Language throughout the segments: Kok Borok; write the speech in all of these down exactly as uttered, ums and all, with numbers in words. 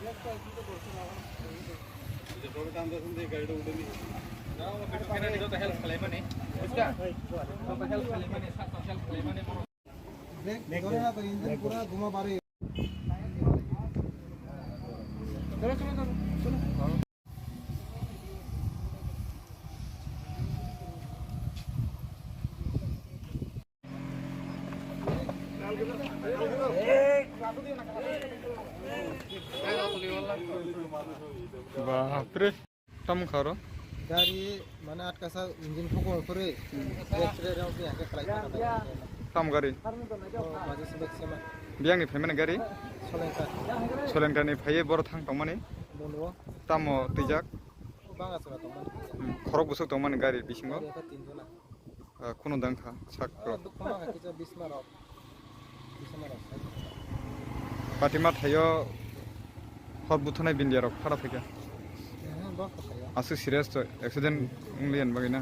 Brake ধরে না তো, ইঞ্জিন পুরা ধোঁয়া বার হয়ে গেছে। চলো, চলো, চলো, চলো। বাপরে। Tamo kha oro? Gari mane atkasa engine phokong phore. Hmm. Accident rok ya ke khlai kha. Tam gari? Oh, baje se bek sema. Biyang ni phaimani gari? Solengka. Solengka ni phaiye boro thang tongmani? Bono. Tamo twijak? Banga sura tongmani. Hmm. Khorok bwswk tongmani gari bisingo? Gari kha tin jona. Ah, kuno dang kha sak rok. Dukma kha kisa bisma rok. Bisma rok. Patima thaio hor buthunai bindia rok phara phaikha. Eh, bo kha thaio. Asu serious to accident wngli yan bagwi na.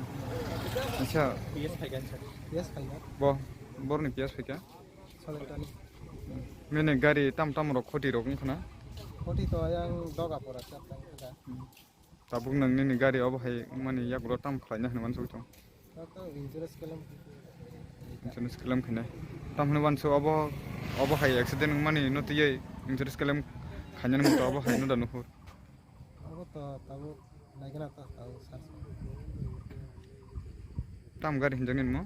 Acha. P S phaikha sir. P S phaikha. Bo, borni P S phaikha. Solentani. Mene gari tam tam rok khoti rok wngkhana. Khoti to yang doga pora chap tang kha. Hmm. Tabuk nang nini gari obo hai wngmani yagulo tam khlaina hinwi uansuk tong. Tato insurance claim. Insurance claim khainai. Tam hinwi uansuk obo, obo hai accident wngmani no twiwi insurance claim khainani muto obo hai no da nuhur. Obo to tabuk naikena to tabuk sar. Tam gari hinjak nini mo?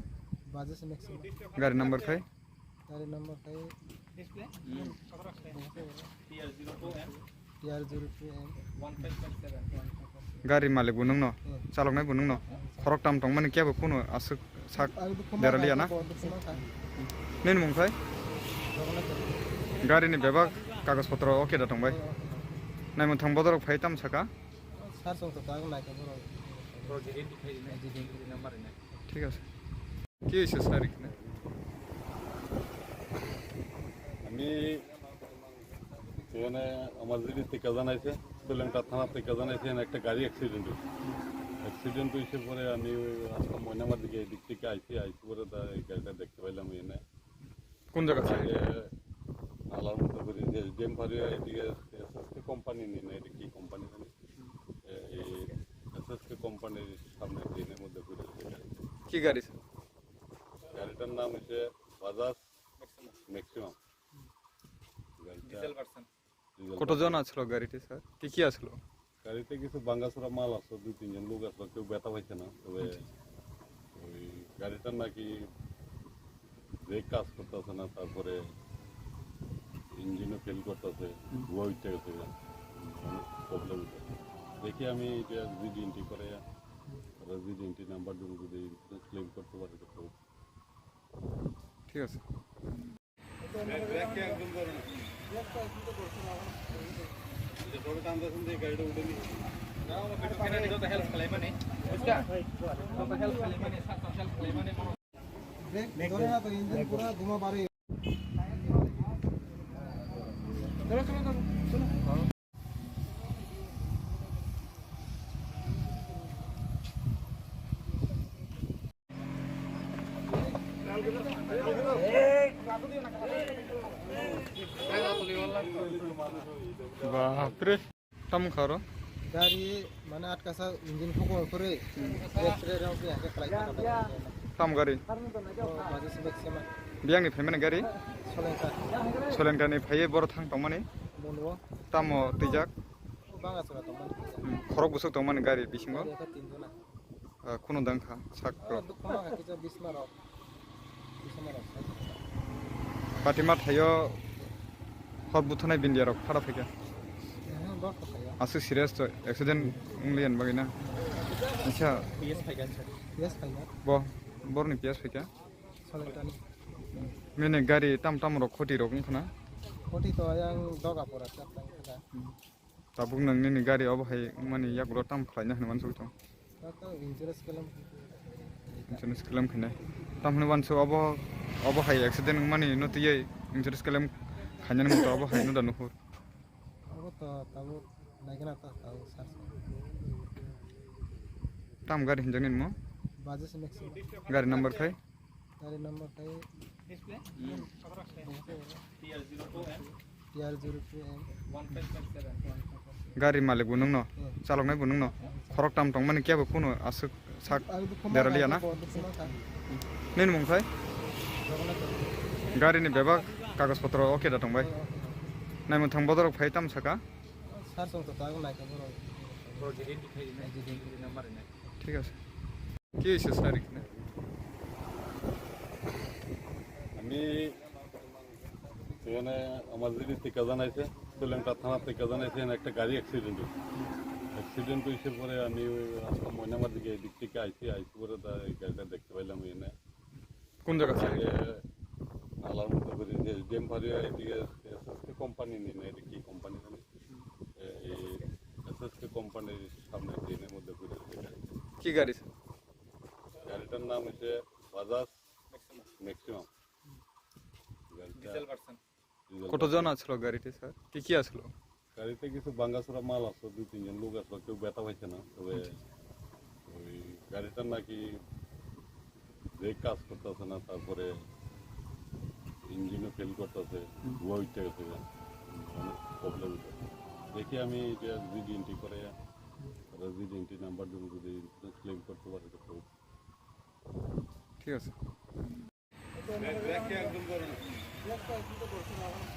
Bajaj Maxima. Gari number khai? Gari number khai? T R zero two M. Gari malik bo nungno, hmm, chaloknai bo nungno. Khorok tam tongmani kebo kuno aswk sak deraliya na? Nini mung khai? Gari ni bebak kagoj potro okay da tongbai? Naimung thang bodorok phai tam saka? Sar song to tang nai ka borok. Thik ase. Ki hoise sir ekhane? আমি এখানে আমার যদি টিকা জানাইছে, সোলেংটা থানা টিকা জানাইছে, এখানে একটা গাড়ি অ্যাক্সিডেন্ট হয়েছে। অ্যাক্সিডেন্ট হয়েছে পরে আমি ওই আজকে ময়নামার দিকে এদিক থেকে আইছি, আইছি পরে তা এই গাড়িটা দেখতে পাইলাম এখানে। কোন জায়গা থেকে? আগে নালার মধ্যে করে যে ডেম পারে এদিকে এসএসকে কোম্পানি নেই না, এটা কি কোম্পানি জানি? এ-, এই এসএসকে কোম্পানির সামনে ড্রেনের মধ্যে করে রেখে গেছে। কি গাড়ি স্যার? গাড়িটার নাম হচ্ছে বাজাজ ম্যাক্সিমাম। গাড়িটা ডিজেল ভার্সন। কতজন আসলো গাড়িতে স্যার? কি কি আসলো? গাড়িতে কিছু ভাঙ্গাচোরা মাল আছে, দুই তিনজন লোক আছে, কেউ ব্যথা পাইছে না। তবে আচ্ছা। ওই গাড়িটার নাকি ব্রেক কাজ করতেছে না, তারপরে ইঞ্জিনও ফেল করতেছে, হুম। ধোঁয়া উঠে গেছে, অনেক প্রবলেম হচ্ছে। দেখি আমি এটা জিডি এন্ট্রি করে, ওরা জিডি এন্ট্রি নাম্বার দিয়ে যদি ইন্স্যুরেন্স ক্লেম করতে পারে তো খুব। ঠিক আছে। ব্রেক ধরে না তো, ইঞ্জিন পুরা ধোঁয়া বার হয়ে গেছে। চলো, চলো, চলো, চলো। বাপরে। Tamo kha oro? Gari mane atkasa engine phokong phore. Hmm. Accident rok ya ke khlai kha. Tam gari? Oh, baje se bek sema. Biyang ni phaimani gari? Solengka. Solengka ni phaiye boro thang tongmani? Bono. Tamo twijak? Banga sora tongmani. Hmm. Khorok bwswk tongmani gari bisingo? Gari kha tin jona. Ah, kuno dang kha sak rok. Dukma kha kisa bisma rok. Bisma rok. Patima thaio hor buthunai bindia rok phara phaikha. Eh, bo kha thaio. Asu serious to accident wngli yan bagwi na. Acha. P S phaikha sir. P S phaikha. Bo, borni P S phaikha. Solentani. Mene gari tam tam rok khoti rok wngkhana. Khoti to yang doga pora chap tang kha. Hmm. Tabuk nang nini gari obo hai wngmani yagulo tam khlaina hinwi uansuk tong. Tato insurance claim. Insurance claim khainai. Tam hinwi uansuk obo, obo hai accident wngmani no twiwi insurance claim khainani muto obo hai no da nuhur. Obo to tabuk naikena to tabuk sar. Tam gari hinjak nini mo? Bajaj Maxima. Gari number khai? Gari number khai? Display? Hmm. T R zero two M. T R zero two M. Gari malik bo nwngno, Hmm. chaloknai bo nwngno. Khorok tam tongmani kebo kuno aswk sak Ang dukha deraliya na? Ang dukha. Nini mung khai? Gari ni bebak kagoj potro oke da tongbai. Naimung thang bodorok phai tam saka? Sar song to tago naikha borok. Thik ase. কি হয়েছে স্যার এখানে? আমি এখানে আমার যদি টিকা জানাইছে, চুলেংটা থানা টিকা জানাইছে, এখানে একটা গাড়ি অ্যাক্সিডেন্ট হয়েছে। অ্যাক্সিডেন্ট হয়েছে পরে আমি ওই আজকে ময়নামার দিকে এদিক থেকে আইছি, আইছি পরে তা এই গাড়িটা দেখতে পাইলাম এখানে। কোন জায়গা থেকে? আগে নালার মধ্যে করে যে ডেম ফারিয়া এদিকে এসএসকে কোম্পানি নেই না, এটা কি কোম্পানি জানি? এ-, এই এসএসকে কোম্পানির সামনে ড্রেনের মধ্যে ঘুরে ঢুকে যায়। কি গাড়ি স্যার? গাড়িটার নাম হচ্ছে বাজাজ ম্যাক্সিমাম। গাড়িটা ডিজেল ভার্সন। ডিজেল কতজন ভার্সন। আসলো গাড়িতে স্যার? কি কি আসলো? গাড়িতে কিছু ভাঙাচোরা মাল আসলো, দুই তিনজন লোক আসলো, কেউ ব্যথা পাইছে না। তবে ওই গাড়িটার নাকি ব্রেক কাজ করতেছে না, তারপরে ইঞ্জিনও ফেল করতেছে, ধোঁয়া উঠতে গেছে, অনেক প্রবলেম হচ্ছে। দেখি আমি এটা জিডি এন্ট্রি করে, তারা জিডি এন্ট্রি নাম্বার দেবো, যদি ইন্স্যুরেন্স ক্লেম করতে পারে তো খুব। ঠিক আছে।